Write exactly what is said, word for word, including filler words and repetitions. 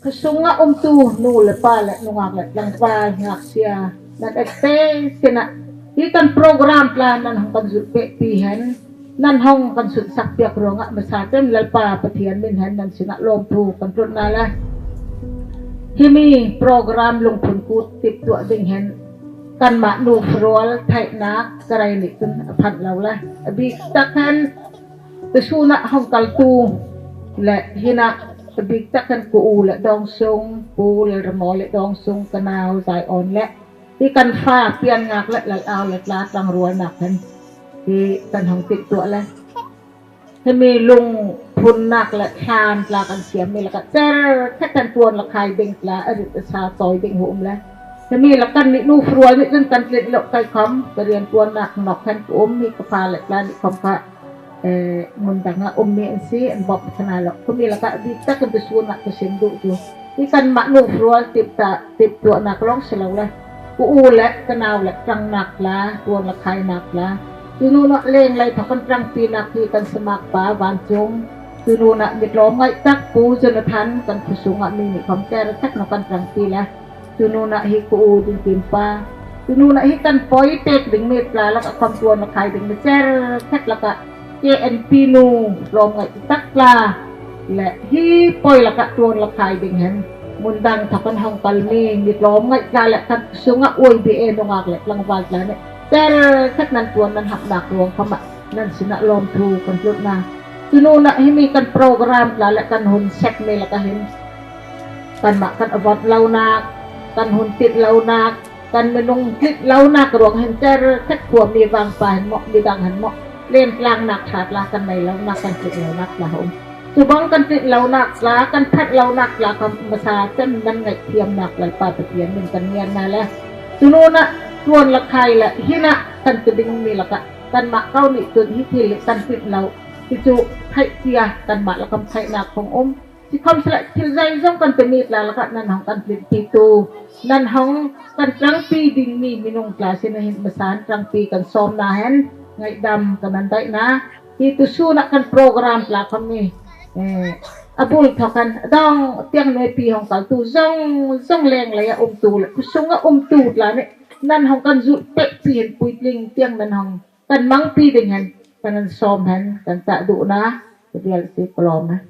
Khawsung ah umtu nu leh pa leh nungak leh tlangval ngakchia nan ektê sinah hi kan program tla nan hawng kan zulh pêkpi hen, nan hawng kan sunhsak piak ruangah masa ten Lalpa Pathian min hen nan sinah lâwmthu kan tlun na le. Himi program Lungphun Kût tiptuah ding hen kanmah nu farual theihnâk ka rei nih chun a phanh lo le. A bîk tak hen tusûn ah hawng kaltu leh hinah a bîk tak hen ka u leh dâwngsung, Pu Lalramawi leh dâwngsung, ka nau Zion leh hi kan fa Pianngak leh Lalâu leh tla tlangrualnâk hen hi kan hawng tiptuah le. Himi lungphunnâk leh thlân tla kan siam mi lakah cherkhet hen tuan leh khai ding tla a rit a sa chawi ding hi um le. Himi lakah kannih nu farual nih chun kan tlinh lo kei khawm, ka rianṭuannâk nawk hen ka um, hi ka fa leh tla nih khawm kha eh, mun dang ah um mi an si, an bawmh thana lo. Khumi lakah a bîk tak hen tusûn ah ka sim duh chu hi kanmah nu farual tip ta, tiptuahnâk lâwng si lo le. Ka u leh ka nau leh ṭangnâk tla, tuan leh khainâk tla, chu nûnah lêng lei thawk hen ṭangpinâk hi kan samâkpa vânchung, chu nûnah mi tlâwmngaih tak Pu Jonathan, kan khawsung ah mi nih khawm cherkhet hen kan ṭangpi le. Chu nûnah hi ka u Dingkimpa, chu nûnah hi kan poi pêk ding mi tla lakah khawm tuan leh khai ding mi cherkhet lakah K N P nu tlâwmngaih tak tla leh hi poi lakah tuan leh khai ding hen mun dang thawk hen hawng kal mi mi tlâwmngaih tla leh kan sungah Y B A nungak leh tlangval tla nih cherkhet nan tuan nan hamhnâk ruang khawm ah nan sinah lâwmthu kan tlun na. Chu nûnah himi kan program tla leh kan hun sek mi lakah hin kanmah kan a vawt lonâk, kan hun tlinh lonâk, kan minung tlinh lonâk ruang hen cherkhet khua mi vângpa hen maw, midang hen maw, lêntlangnâk ṭha tla kan nei lonâk, kan tlinh lonâk tla a um. Chubang kan tlinh lonâk tla, kan phanh lonâk tla kha masa ten nan ngaihthiamnâk Lalpa Pathian min kan ngian na le. Chu nûnah tuan leh khai leh hinah kan tu ding mi lakah kanmah ko nih chun hi thil hi kan tlinh lo hi chu theih cia kanmah lakah khawm theihnâk hawng um. Sikhawmsele thil zeizawng kan ti mi tla lakah nan hawng kan tlinh pitu, nan hawng kan ṭangpi ding mi minung tla sinah hin masa hen ṭangpi kan sâwm na hen ngaihdam kan nan daih na. Hi tusûn ah kan program tla khawm mi, eh, a bul thawk hen a dâwng tiang nuaipi hawng kaltu zawzawng lêng lei ah umtu leh khawsung ah umtu tla nih nan hawng kan zulh pêkpi hen puitling tiang nan hawng kan mangpi ding hen kan nan sâwm hen kan chah duh na. Ka bial si ka lâwm e.